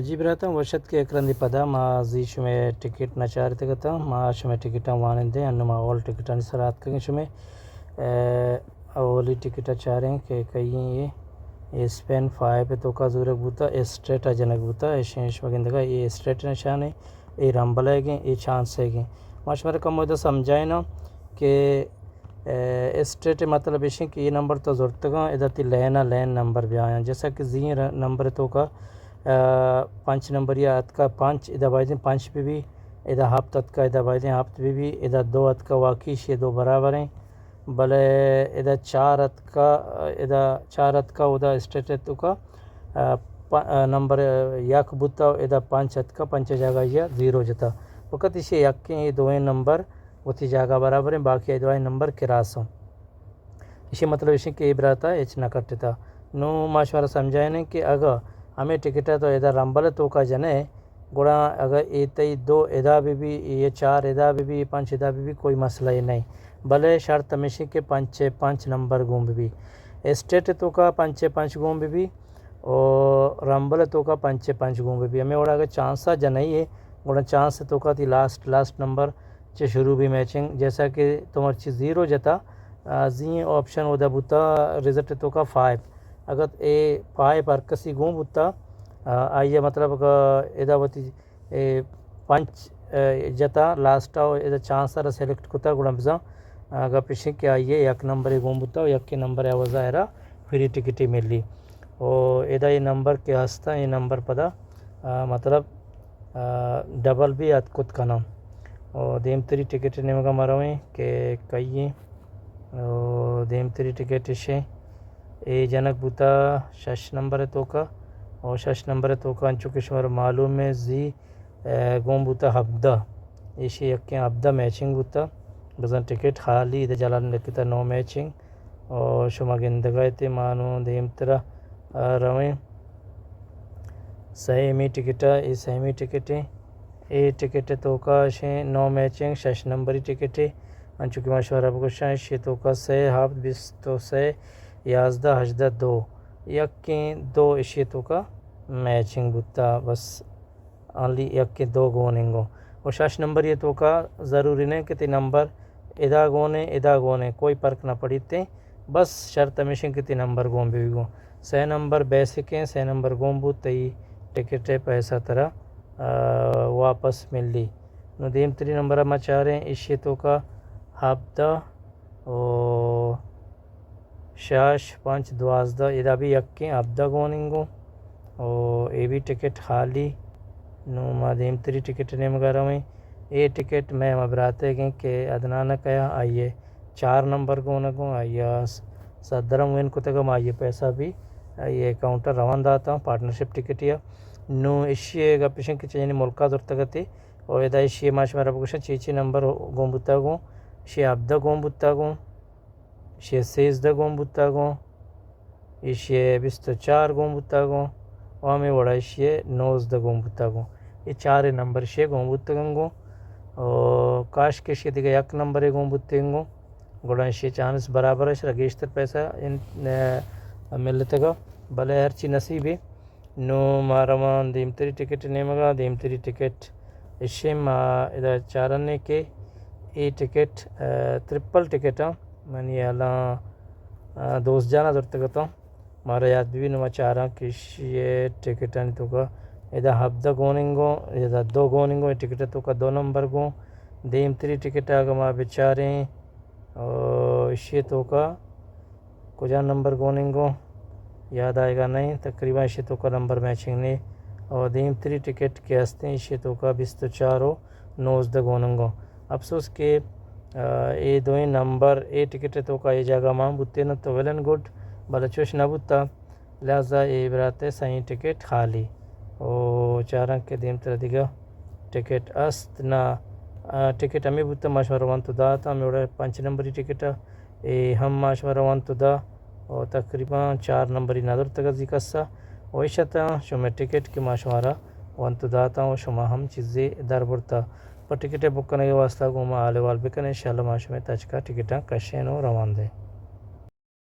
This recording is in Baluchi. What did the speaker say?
جی براتاں، وش اتک کہ یک رندے پدا ما زی شمئے ٹکٹ نہ چارتگ اتاں، ما شمئے ٹکٹاں وانندیں، انوں ما اول ٹکٹانی سرا اتکگیں شمئے۔ اے، اولی ٹکٹ ءَ چاریں کہ کئی ایں اے، اے اسپن فائیو ءِ توکا زورگ بوتا، اسٹریٹ ءَ جنگ بوتا، ایشیں شما گندگا اے اسٹریٹ نشان ایں، اے رمبل ئیگیں، اے چانس ئیگیں۔ ما شمارا کمو ادا سمجھائیناں کہ اے، اسٹریٹ ءِ مطلب ایش ایں کہ اے نمبر تو زرتگاں، ادا تئی لین ءَ لین نمبر بیایاں۔ جیسا کہ زی ر-، نمبر ءِ توکا، اے، پنچ نمبری ءَ اتکا پنچ، ادا بایدیں پنچ بہ بی، ادا ہپت اتکا، ادا بایدیں ہپت بہ بی، ادا دو اتکا، واقعی ایشی دو برابر ایں، بلے ادا چار اتکا، ادا چار اتکا، ادا اسٹریٹ ءِ توکا، اے، پ-، اے، نمبر یک بوتا، ادا پنچ اتکا، پنچ ءِ جاگہ ءَ زیرو جتا۔ فقط ایشی یکیں اے دوئیں نمبر وتی جاگہ برابر ایں، باقی اے دوئیں نمبر کراس ایں۔ ایشی مطلب ایش ایں کہ اے برات ءَ ہچ نہ کٹتا۔ نوں ما شمارا سمجھائینیں کہ اگاں ہمے ٹکٹ ءَ تو ادا رمبل ءِ توکا جنئے، گڑا اگاں اے تئی دو ادا بہ بی، اے چار ادا بہ بی، اے پنچ ادا بہ بی، کوئی مسئلہ ئے نہ ایں۔ بلے شرط ہمیش ایں کہ پنچ ءِ پنچ نمبر گون بہ بی۔ اسٹریٹ ءِ توکا پنچ ءِ پنچ گون بہ بی، او رمبل ءِ توکا پنچ ءِ پنچ گون بہ بی۔ ہمے وڑا اگاں چانس ءَ جنئے، گڑا چانس ءِ توکا تئی لاسٹ، لاسٹ نمبر چہ شروع بی میچنگ، جیسا کہ تو مرچی زیرو جتا، آ، زی آپشن اودا بوتا، رزلٹ ءِ توکا فائیو۔ اگاں اے فائیو ہر کسی گون بوتا، آ، آئی ءَ مطلب اگاں ادا وتی اے پنچ، اے، جتا لاسٹ ءَ، ادا چانس ءَ را سلیکٹ کتا، گڑا بزاں، آ، گپ ایش ایں کہ آئی ءَ یک نمبرے گون بوتا و یکیں نمبر ءَ عوض ءَ را فری ٹکٹے ملی۔ و ادا اے نمبر کہ ہستاں، اے نمبر پدا، آ، مطلب، آ، ڈبل بی اتک کت کناں۔ و دیمتری ٹکٹ ءِ نیمگا ما رویں کہ کئی ایں۔ و دیمتری ٹکٹ ایش ایں، اے جنگ بوتا شش نمبر ءِ توکا، و شش نمبر ءِ توکا انچو کہ شمارا معلوم ایں زی، اے، گون بوتا ہبدہ، ایشی یکیں ہبدہ میچنگ بوتا، بزاں ٹکٹ خالی، ادا جلال لکھتا نو میچنگ۔ و شما گندگا ات، ما نوں دیمترا، آ، رویں۔ سیمی ٹکٹ ءَ، اے سیمی ٹکٹ ایں۔ اے ٹکٹ ءِ توکا ایش ایں نو میچنگ، شش نمبری ٹکٹے۔ انچو کہ ما شمارا بگوشاں، ایشی ءِ توکا سئے، ہپت، بیست و سئے، یازدہ، ہژدہ، دو۔ یکیں دو ایشی ءِ توکا میچنگ بوتا، بس۔ آنلی یکیں دو گون انگو۔ و شش نمبری ءِ توکا ضروری نہ کہ تئی نمبر ادا گون ایں، ادا گون ایں، کوئی فرق نہ پڑیت ایں۔ بس شرط ہمیش ایں کہ تئی نمبر گون بہ بی گون۔ سئے نمبر بیسک ایں، سئے نمبر گون بوت، تئی ٹکٹ ءِ پیسہ ترا، آ، واپس ملی۔ نوں دیمتری نمبر ءَ ما چاریں، ایشی ءِ توکا ہبدہ و شش، پنچ، دوازدہ، ادا بی یکیں ہبدہ گون انگو۔ و اے بی ٹکٹ خالی۔ نوں ما دیمتری ٹکٹ ءِ نیمگا رویں۔ اے ٹکٹ مئے ہما برات ئیگیں کہ عدنان ءَ کیا، آئی ءَ چار نمبر گون گوں، آئی ءَ س-، صدر ہم وین کتگ، ما آئی ءَ پیسہ بی آئی ءِ اکاؤنٹ ءَ روان داتاں پارٹنرشپ ٹکٹ ءَ۔ نوں ایشی ءِ گپ ایش ایں کہ چہ یعنی ملک ءَ زرتگ اتی، و ادا ایشی ءَ ما شمارا بگوشاں چی چی نمبر گون بوتگ گوں۔ ایشی ءِ ہبدہ گون بوتگ گوں۔ ایشی ءِ سیزدہ گون بوتگ گوں، ایشی ءِ بیست و چار گون بوتگ گوں، و ہمے وڑا ایشی ءِ نوزدہ گون بوتگ گوں۔ اے چاریں نمبر ایشی ءِ گون بوتگ گوں۔ و کاش کہ ایشی ءِ دگہ یک نمبرے گون بوتگ گوں، گڑا ایشی ءِ چانس برابر اش را گیشتر پیسہ ان-، ا، ملتگ، بلے ہرچی نصیبے۔ نوں ما رواں دیمتری ٹکٹ ءِ نیمگا۔ دیمتری ٹکٹ ایش ایں، ما ادا چارنے کہ اے ٹکٹ، آ، ٹرپل ٹکٹ آں، منی ہیالاں، آ، دوست جان ءَ زرتگ اتاں، مارا یات بہ بی۔ نوں ما چاراں کہ ایشی ءِ ٹکٹانی توکا ادا ہبدہ گون انگوں، ادا دو گون انگوں، اے ٹکٹ ءِ توکا دو نمبر گوں۔ دیمتری ٹکٹ ءَ اگاں ما بچاریں، او ایشی ءِ توکا کجا نمبر گون انگوں، یاد آئیگا نہ ایں، تقریباً ایشی ءِ توکا نمبر میچنگ نے۔ او دیمتری ٹکٹ کہ ہستیں، ایشی ءِ توکا بیست و چار و نوزدہ گون انگوں۔ افسوس کہ، آ، اے دوئیں نمبر اے ٹکٹ ءِ توکا اے جاگہ مان بوتین تو ویل اینڈ گڈ، بلے چوش نہ بوتا۔ لہذا اے برات ءِ سئیں ٹکٹ خالی۔ او چاراں کہ دیمترا دگہ ٹکٹ است نا۔ آ، ٹکٹ ہمے بوتہ، ما شمارا ونت و داتاں، ہمے وڑا پنچ نمبری ٹکٹ ءَ، اے ہم ما شمارا ونت و دا۔ او تقریباً چار نمبری نہ زرتگ زی کس ءَ۔ او ایش اتاں شمئے ٹکٹ کہ ما شمارا ونت و داتاں و شما ہم چیزے در برتہ۔ پہ ٹکٹ ءِ بک کنگ ءِ واسطہ گوں ما حال احوال بکنیں، انشاءاللہ ما شمئے تچکا ٹکٹاں کشیں و روان دیں۔